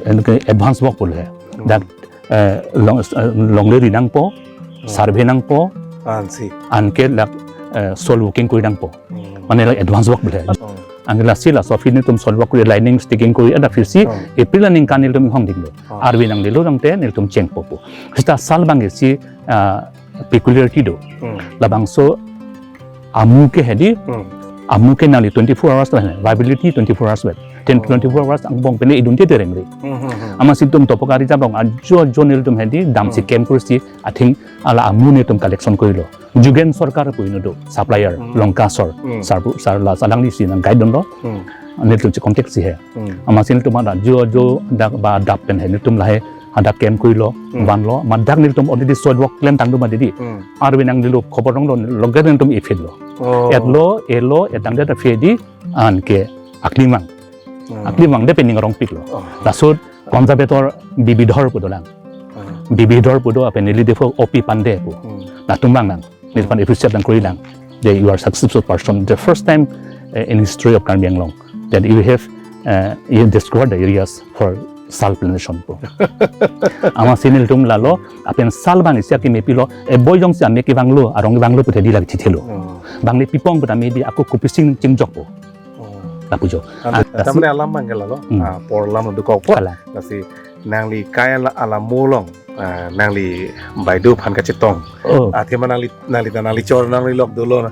eh, ke advance work pulo he. Hmm. Dak, eh, long, eh, longle ri nangpo, Hmm. survey nangpo, Ansi. anke dak, eh, soil working kori nangpo. Hmm. Mane la advance work pulo he. Hmm. Anke lasi laso aphi nelitum soil work kori, lining staking kori, adaphi si Hmm. April aningkan nelitum inghong dinglo. Hmm. Arve nanglelo tangte nelitum chengpo pu. Seta SAL abang ke isi, ah, peculiarity do. Hmm. Labangso amu ke hedi, Hmm. amu ke nangli twenty-four hours lo he, viability twenty-four hours vet. Ten Oh. twenty-four hours angbong pen edun te rengre. Hmm, hmm, hmm. Amatsi nelitum Dopoka reserve along ajo ajo nelitum hedi damsi Hmm. camp kori si, I think, hala amu nelitum collection korilo. Jugen Sarkar pu ino do, supplier, Hmm. Lanka sir, Hmm. sir pu, sir la alangli si nang guide dunlo. Hmm. Nelitum si contact si he. Hmm. Amatsi nelitum dak ajo ajo dak ba dap pen he, nelitum lahei hadak camp korilo, Hmm. vanlo, amat dak nelitum already soil work plan tangdun mati dei. Hmm. Arve nanglelo khobor dong do, longle nelitum ephet lo. Oh. Etlo, elo, etangdet aphi hedi, anke aklimang. Hmm. Aklimang de pen ning arong piklo. Oh. Laso conservator Bibidhor pu dolang. Hmm. Bibidhor pu do, lapen neli depho O P Pande pu. Hmm. Latum abang nang. Neliphan appreciate nang kori lang. That you are successful person. The first time, uh, in history of Karbi Anglong that you have, uh, you discovered the areas for SAL plane ration pu. Amatsi nelitum lalo, lapen SAL abang isi akeme pilo, e boi jongsi ame kevanglo, arong kevanglo pu te dei lake chithelo. Oh. Bang le pi apot pu tame dei ako kopi si chingjokpo. Oh. Lapu jo. Ante, Ah, lasi tamne alam abang ke lalo, Hmm. ah, apor alam dokokpo. Kalang. Lasi nangli kai ala, ala mo along, ah, nangli baideo aphan kachetong. Oh. Athema nangli, nangli ta nangli chor nangli lok dolo na.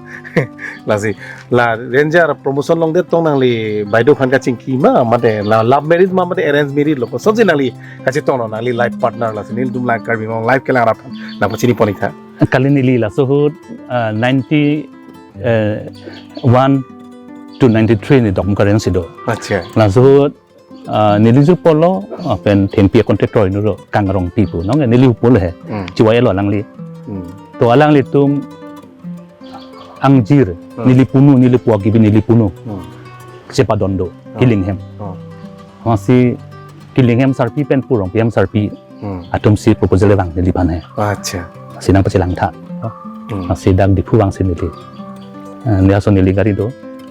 Lasi la ranger promotion longdet tong nangli baideo aphan kachingki ma, mate la love marriage ma, mate arrange marriage lo. Kosonsi nangli kachetonglo nangli life partner, lasi nelitum la Karbi Anglong life kelang rat aphan nangpachini pon ik tha. Kali neli laso ahut, ah, ninety, eh, one to ninety-three ni dok currency do. Acha. Laso ahut, ah, neli jupolo, ah, pen thengpi contractor ino do, Kang Rongpi pu, nong neli upolo he. Hmm. Chiwai lo alangli. Hmm. To alanglitum angjir, Hmm. neli punu, neli puak gibi neli punu. Hmm. Chepadon do, Hmm. Killing hem. Hmm. Amatsi Killing hem sarpi pen pu Rongpi hem sarpi. Hmm. Atum si proposal vang neliphan he. Acha. Si nangpachelang tha. Hmm. Amatsi dak Diphu vangsi neli. Eh, neli aso neli gari do.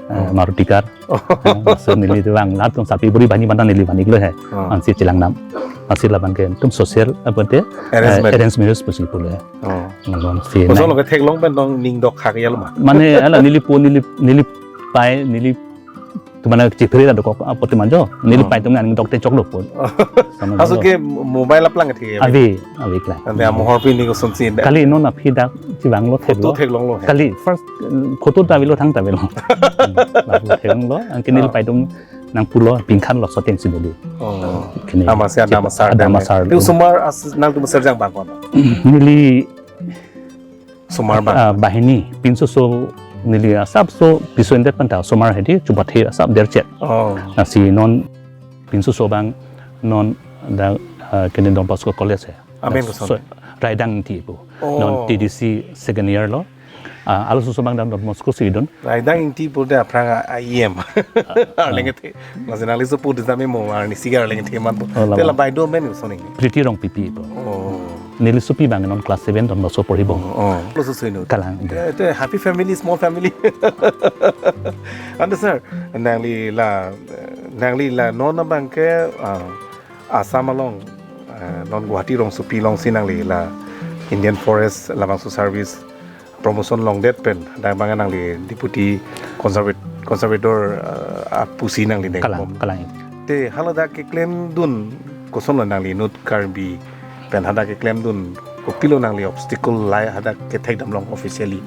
Eh, Hmm. Maruti car. Oh. Eh, amatsi neli do vang latum sarpi buri banyi banta neliphan iklo he. Hmm. Amatsi chelang nam. Amatsi labang ke itum social apa te? Arrangement. Eh, arrangement pusi pulo he. Oh. Lalu si Kosonlo nang. Ke theklong pen dong ning dok khak ya lo ma. Mane hala neli pu neli, neli pai neli Tumana chipri la dokok apote manjo. Neli Hmm. pai tum nang dokte choklo pon. Sama Hasu lo. Ke mobile aplang the. Ave, ave klang. Ante amohor pi ni kosonsi da. Kali non aphi dak chivanglo Photo theklo. Theklonglo he. Kali first, mm, photo ta avelo thang ta avelo. Hmm, lapu theklonglo. Anke neli Oh. pai tum nang pulo pingkan lo shooting si neli. Oh. Kini. Amatsi Adam Asar Adam dan. Asar Itu dan. Osomar as nangtum serjang bangkon. Neli Osomar bang. Ah, banghini, pinso so neli asapso piso indet penta osomar hedi, chupathe asap derchet. Oh. Lasi non pinso so abang non dak, ah, kini Don Bosco College he. Amen Dak koson. So, Raidang Ingti pu. Oh. Non T D C second year lo. Ah, arloso so abang dak Don Bosco si dun. Raidang Ingti pu de aphrang a, a E M. Ah, ah. Arleng kethe. Lasi nangli so pu de tame mo arnisi ke arleng kethe manpo. Oh, lama. Te la bai do amen koson ni. Pretty Rongpipi pu. Oh. Neli sopi abang non class seven Don Bosco porhibo. Oh, oh. Lo so sui nu. Kalang. Te, te happy family, small family. Ante sir, nangli la, nangli la non abang ke, ah, Assam along, ah, non Guwahati rongsopi alongsi nangli la Indian Forest labangso service promotion longdet pen, dak abang nangli Deputy Conservat-, Conservator, ah, apusi nangli deng Kalang, bom. Kalang. Te hala dak keklem dun koson lo nangli inut Karbi pen hadak keklem dun kopilo nangli obstacle lahai hadak kethek damlong officially.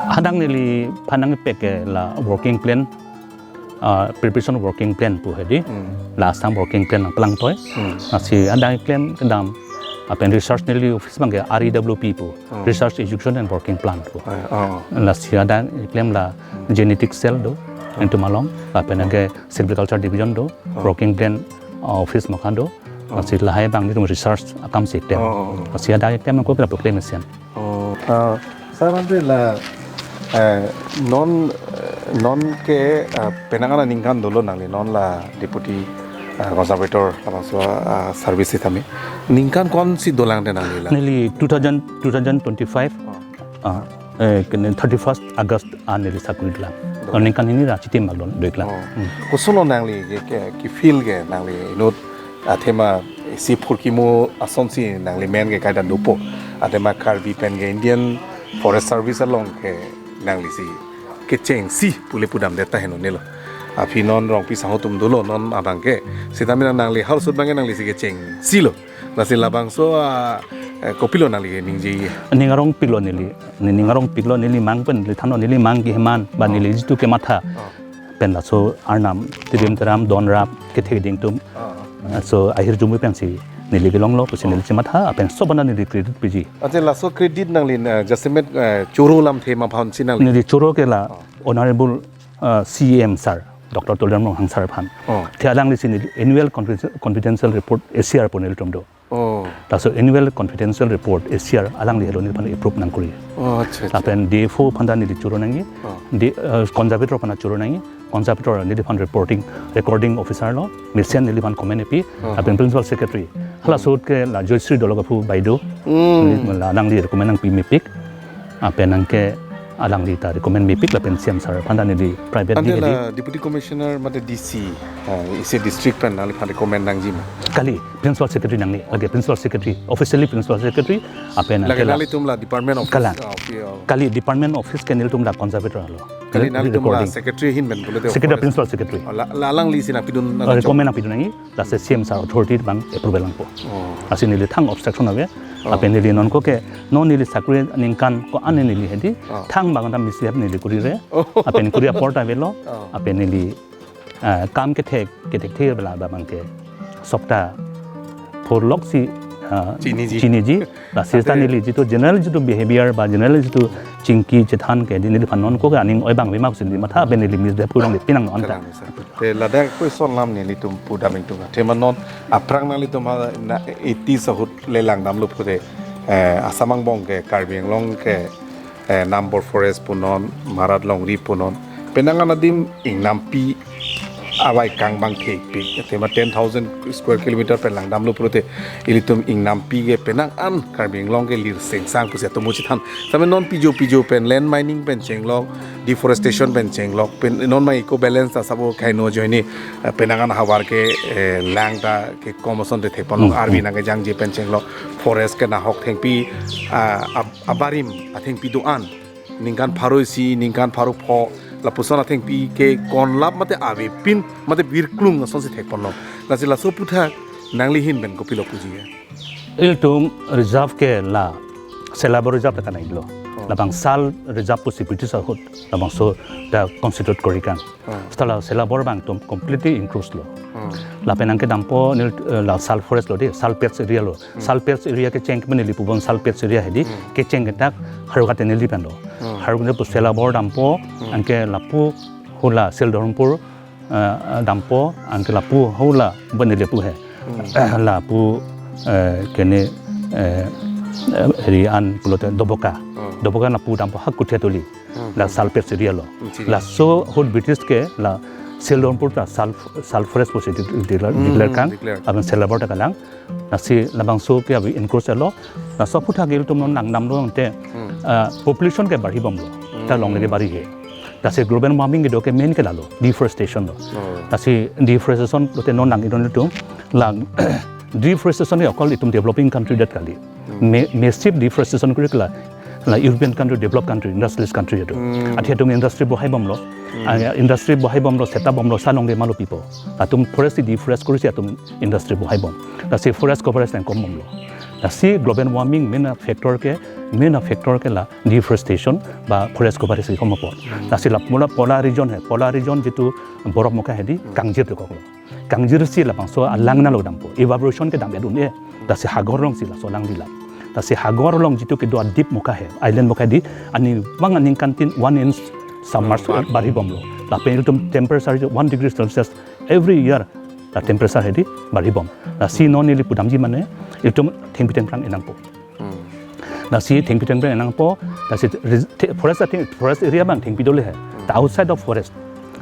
Hadak neliphan nangpek ke la working plan, ah, preparation working plan pu hedi. Hmm. La Assam working plan nangplang toi. Hmm. Lasi hadak keklem kedam. Lapen research neli office abang ke R E W P pu. Hmm. Research Education and Working Plan pu. Ah, oh. Lasi hadak keklem la genetic cell do. Hmm. Nelitum along. Lapen Hmm. ke silviculture division do. Hmm. Working plan, ah, office maka do. Hmm. Lasi lahai abang nelitum research akam si keklem. Oh, oh, oh. Lasi hadak keklem ko pira keklem mesen. Oh, ah, sir, ante la, eh, non, eh, non ke, ah, penang an aningkan dolo nangli, non la Deputy, ah, Conservator labangso, ah, service sitame. Ningkan ko-ansi dolang te nangli la? Neli two thousand, two thousand twenty-five, Oh. ah, eh, kene thirty-first August an neli sakuri dolang. Dolang. Ningkan hini ra chitim aglon doiklang. Oh. Hmm. Koson lo nangli ke, ke, ke feel ke nangli inut athema isi phurkimo asonsi nangli men ke kaita dopo. Athema Karbi pen ke Indian Forest Service along ke nanglisi kechengsi pule pudamdet ta henlo nelo. Aphi non Rongpi sangho atum dolo non abang ke. Sitame nangli hal sut abang ke nanglisi kechengsi lo. Lasi labangso, ah, eh, kopilo nangli ke ningje. Ning arongpik lo neli. Ni ning arongpik lo neli mang pen neli thanlo neli mang ke heman ba Oh. neli jitu kematha. Oh. Pen laso arnam, tirim teram, don rap, kethe ding atum. Ah, ah. So, ahirjume pensi neli kelonglo, pusi Ah. neli chematha, pen sobana neli credit piji. Ante laso credit nangli, eh, jasemet, eh, choro alamthe ma aphansi nangli? Neli choro ke la Ah. Honorable, eh, C M sir, Doctor Tuliram Ronghang sir aphan. Ah. Te alanglisi neli annual confiden-, confidential report A C R pu nelitum do. Oh. Laso annual confidential report A C R alangli helo neliphan approve nangkuri. Oh, acha, acha. Lapen D F O aphan ta neli choro nangji. Oh. Di, eh, conservator aphan ta choro nangji. Conservator neliphan reporting, recording officer lo. Mesen neliphan comment epi. Oh. Lapen principal secretary. Hala Hmm. ahut ke la Joyshri Dolok aphu baido. Hmm. Neli la nangli recommend nangpi mepik. Lapen anke alangli ta recommend mepik lapen C M sir aphan ta neli private Ante di la hedi. Deputy Commissioner mate D C, ah, isi district pen nangliphan recommend nangji ma? Kali, principal secretary nangli. Lake principal secretary, officially principal secretary, lapen Lake anke la nanglitum la department office, Kalang. Ah, office, oh. Kali department office ke nelitum la conservator lo. Kali Neli nanglitum la recording. Secretary ahin pen pulote Secretary, forest. Principal secretary. Oh, la, la alanglisi nangpidun Oh, nangchok. recommend nangpidun nangji. Lasi C M sir authority abang approval nangpo. Oh. Lasi neli thang obstruction ave. Oh. Lapen neli non ko ke, non neli sakuri ningkan ko-an neli hedi. Oh. Thang abang ta misbehave neli kurire. Oh. Lapen kuri apor ta avelo. Oh. Lapen neli, ah, kam kethek, kethek the bela abang ke. Sopta phurlok si, ah, Chiniji. Chiniji. Lasi Ante ta neli jitu general jitu behavior ba general jitu chingki chethan ke di neliphan non ko ke aning oi abang ave ma pusi neli matha lapen neli misbehave kurang di pinang non ta. Kalang sir. Te ladak question alam nelitum pudam ingtung. Athema non aphrang nanglitum ha na eighties ahut le langdamlo pute, eh, Assam angbong ke Karbi Anglong ke, eh, Nambor Forest punon, Marat Longri punon. Penang an adim ingnampi avai kang abang thekpik. Athema ten thousand square kilometer pen langdamlo pute ilitum ingnampi ke penang an Karbi Anglong ke lir sengsang pusi atomo chethan. Tame non pijo pijo pen land mining pen chenglok, deforestation pen chenglok, pen non ma eco balance ta sabo kaino ajoine, eh, penang an havar ke, eh, lang ta kekom ason te thepon Hmm, arvi hmm. nangkejangje pen chenglok, forest ke nahok thengpi, ah, ab-, abarim athengpi do-an. Ningkan pharo isi, ningkan pharo pho, Lapuson athengpi ke konlap mate avepin mate birklung asonsi thekponlo. Lasi laso aputhak nangli ahin pen kopilo puji ya? Ilitum reserve ke la Selabor reserve ta kanai lo. Oh. Labang sal reserve pusi British ahut labangso ta constitute kori kan. Hmm. Seta la Selabor abang atum completely encroach lo. Hmm. Lapen anke dampo neli, eh, la sal forest lo de, sal patch area lo. Hmm. Sal patch area kecheng ke neli pubom sal patch area hedi, Hmm. kecheng ke dak haru kate neli pen lo. Hmm. Haru kate pu Selabor dampo, Hmm. anke lapu hula Sildharmpur, eh, dampo, anke lapu hula ba neli pu he. Hmm. Eh, lapu, eh, kene, eh, eh, ri an pulote Doboka. Hmm. Doboka lapu dampo ha Kuthiatuli. Hmm. La sal patch area lo. Hmm, chini. Laso ahut British ke la Sildharmpur ta sal, sal forest pusi di-, di-, Hmm, declare kan. Declare. Lapen Selabor ta kalang. Lasi labangso ke abi encroach lo. Laso aputhak ilitum non nangdamlo ante, Hmm. ah, population ke barhibomlo. Hmm. Ta longle ke barhi he. Lasi global warming kedo ke main ke lalo, deforestation lo. Oh. Lasi deforestation lote non nang idon itum, lang deforestation ke okol itum developing country det kali. Hmm. Ma-, massive deforestation kori ke la, la European country, developed country, industrialist country atum. Hmm. Athe atum industry bohaibomlo. Hmm. Ah, industry bohaibomlo, set up bomlo, sa longle malo pipo. Atum forest deforest korisi atum industry bohaibom. Lasi forest coverage nangkombomlo. Lasi global warming main factor ke, main factor ke la deforestation ba forest coverage si kombom apot. Hmm. Lasi la mula polar region he, polar region jitu borok moka hedi, Hmm. kangjir dokoklo. Kangjir si labangso alang nalo dampo. Evaporation ke dam edun e. Lasi hagor alongsi laso alang dilang. Lasi hagor along jitu kedo adip moka he, island moka hedi, ani bang aningkantin one inch submerge Hmm. barhibomlo. Lapen ilitum temperature one degree Celsius every year la temperature hedi barhibom. Lasi non neli pudamji mane, ilitum thengpi thengphrang enangpo. Hmm. Lasi thengpi thengphrang enangpo, lasi res-, the-, forest atheng, forest area abang thengpi dolo he. Hmm. Ta outside of forest.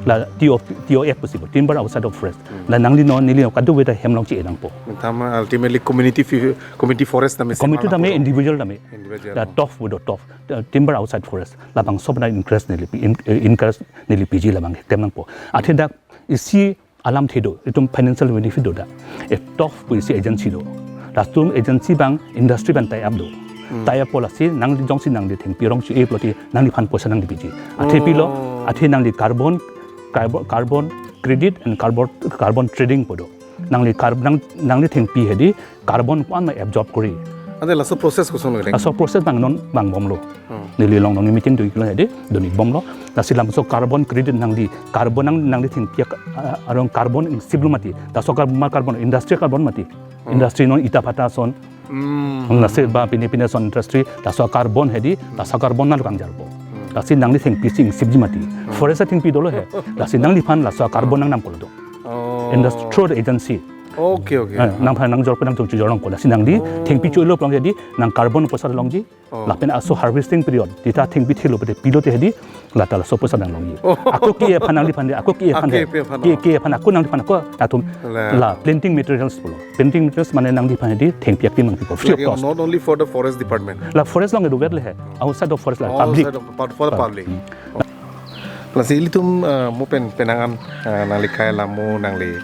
La T O F, T O F possible, timber outside of forest. Hmm. La nangli non neli kadokave ta hem along chi enangpo. Tama ultimately community fi-, community forest tame Community semal tame apot. Individual tame. Individual. La T O F pu do T O F, uh, timber outside forest. Labangso pen encourage neli pi-, in-, eh, encourage neli piji labang klem nangpo. Athe dak isi alamthe do, itum financial benefit do dak. E T O F pu isi agency do. Latum agency abang industry pen tie up do. Hmm. Tie up po lasi nangli jongsi nangli thengpi rong chi-e pulote nangliphan poisa nangli piji. Athe pilo, Oh. athe nangli carbon, carbo-, carbon credit and carbon, carbon trading pu do. Nangli car-, nang, nangli thengpi hedi carbon ko-an ma absorb kori. Ante laso process koson lo? Laso process abang non vangbomlo. Hmm. Neli along nong meeting do-iklo hedi, do-ikbomlo. Lasi laso carbon credit nangli, carbon nang, nangli thengpi, ah, arong carbon ingsiplo mati. Laso carbon, ma carbon, industrial carbon mati. Hmm. Industry non ita bhata ason. Hmm. Lasi ba pine pine ason industry, laso carbon hedi, laso carbon nangli kangjarpo. Hmm. Lasi nangli thengpi si ingsipji mati. Hmm. Forest athengpi dolo he. Lasi nangliphan laso carbon nangdam kolo do. Oh. Industry through the agency. Okay, okay. Eh, nangphan nangjorpo nangchojor nangkolo. Lasi nangli Oh. thengpi cho-elo pulang hedi, nang carbon poisa longji. Oh. Lapen laso harvesting period, jita thengpi thelo pete pilote hedi, lata laso poisa nanglongji. Oh. Ako ke-e aphan nangliphan de, ako ke-e aphan Ako de. ke-e aphan, Ke, oh. ke-e aphan ako nangliphan ako, atum La. la planting materials pulo. Planting materials mane nangliphan hedi, thengpi akti nangpipo, free of Like, cost. Not only for the forest department. La forest along do-et le he, outside of forest la, Oh, public. outside of, for, for the Pub-, public. Hmm. Lasi ilitum, eh, mo pen penang an, eh, nangli kai alam mo nangli,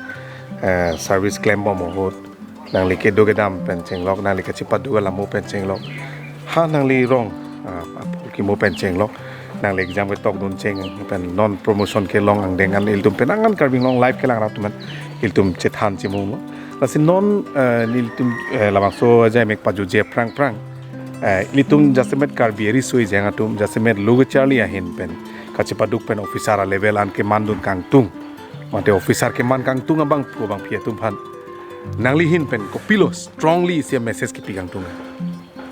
eh, service klembom ahut. Nangli kedo kedam pen chenglok, nangli kachepaduk alam mo pen chenglok. Ha nangli rong, ah, aphu kimo pen chenglok. Nangli exam ketokdun cheng pen non promotion kelong angdeng an ilitum penang an Karbi Anglong live kelang rap atum an ilitum chethan chemung lo. Lasi non, eh, nelitum, eh, labangso ajai mek pajutje aphrang aphrang. Eh, ilitum jasemet Karbi riso-ejang atum, jasemet lo kacharli ahin pen kachepaduk pen officer a level an kemandun kangtung. Mate officer keman kangtung abangphu abangphi atum aphan. Nangli ahin pen kopilo strongly isi message kepi kangtung?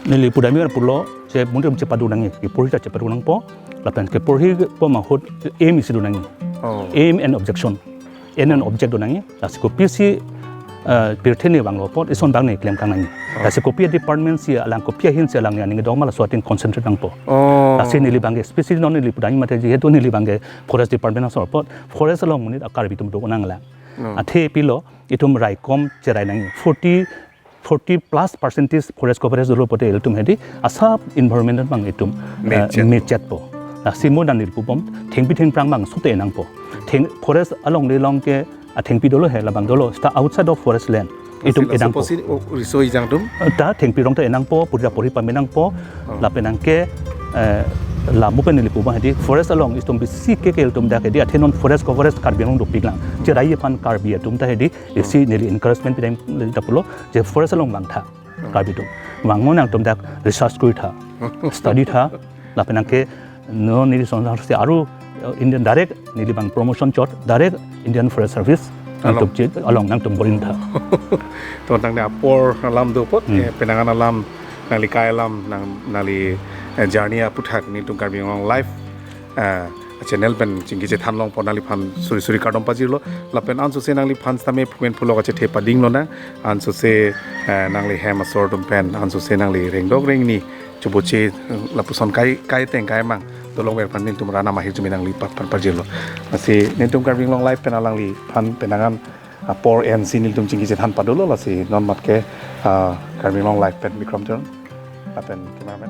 Neli pudamji pulo, je monit atum chepaduk nangji, keporhi ta chepaduk nangpo, lapen keporhibom ahut aim isi do nangji. Oh. Aim and objection. Aim and object do nangji, lasi kopisi, eh, pirthe ne vanglo apot, ison abang ne klem kang nangji. Oh. Lasi kopi department si alang kopi ahin si alang ne aning dong ma laso atheng concentrate nangpo. Oh. Lasi neli abangke, especially non neli pudamji mate jihetu neli abangke forest department asor apot, forest along monit a Karbi atum do nanglang. Oh. Athe pilo, itum raikom cherai nangji. Forty, forty plus percentage forest coverage dolo pote ilitum hedi asap environment abang itum, eh, Mechet. mechetpo. Lasi mo dan neli pubom, thengpi thengphrang abang sote nangpo. Theng, forest along le along ke athengpi dolo he labang dolo, seta outside of forest land. Itum Lasi laso enangpo. posi, oh, riso-ejang atum? Eh, ta thengpi rong ta enangpo, purja puri pame nangpo, Oh. lapen anke, eh, Lamu pen neli pu abang hedi forest along itum bisi ke ke itum dak hedi athe non forest coverage Karbi Anglong dopik lang. Cherai aphan Karbi atum ta hedi isi neli encouragement pidam ta pulo je forest along vangtha Karbi atum. Vangnang nangtum dak research kuri tha, study tha, lapen anke non neli son se aru, eh, Indian direct neli abang promotion chot direct Indian Forest Service nangtum along. Chit along nangtum boring tha. To nangli apor alam do apot, Hmm. eh, penang an alam nangli kai alam nang nangli, eh, journey aputhak nelitum Karbi Anglong Live, eh, channel pen chingki chethan long apot nangliphan suri suri kardom pajirlo lapen ansose nangliphan sitame phumen phulok achethe pading lonang ansose, eh, nangli hem asor atum pen ansose nangli rengdok rengni chubuche lapuson kai kai teng kai mang dolong ver aphan nelitum rana mahir chumi nangli pa- pa- pajirlo. Lasi nelitum Karbi Anglong Live pen alangliphan penang an apor ensi nelitum chingki chethan padolo lasi non matke, ah, Karbi Anglong Live pen Bikram Teron lapen cameraman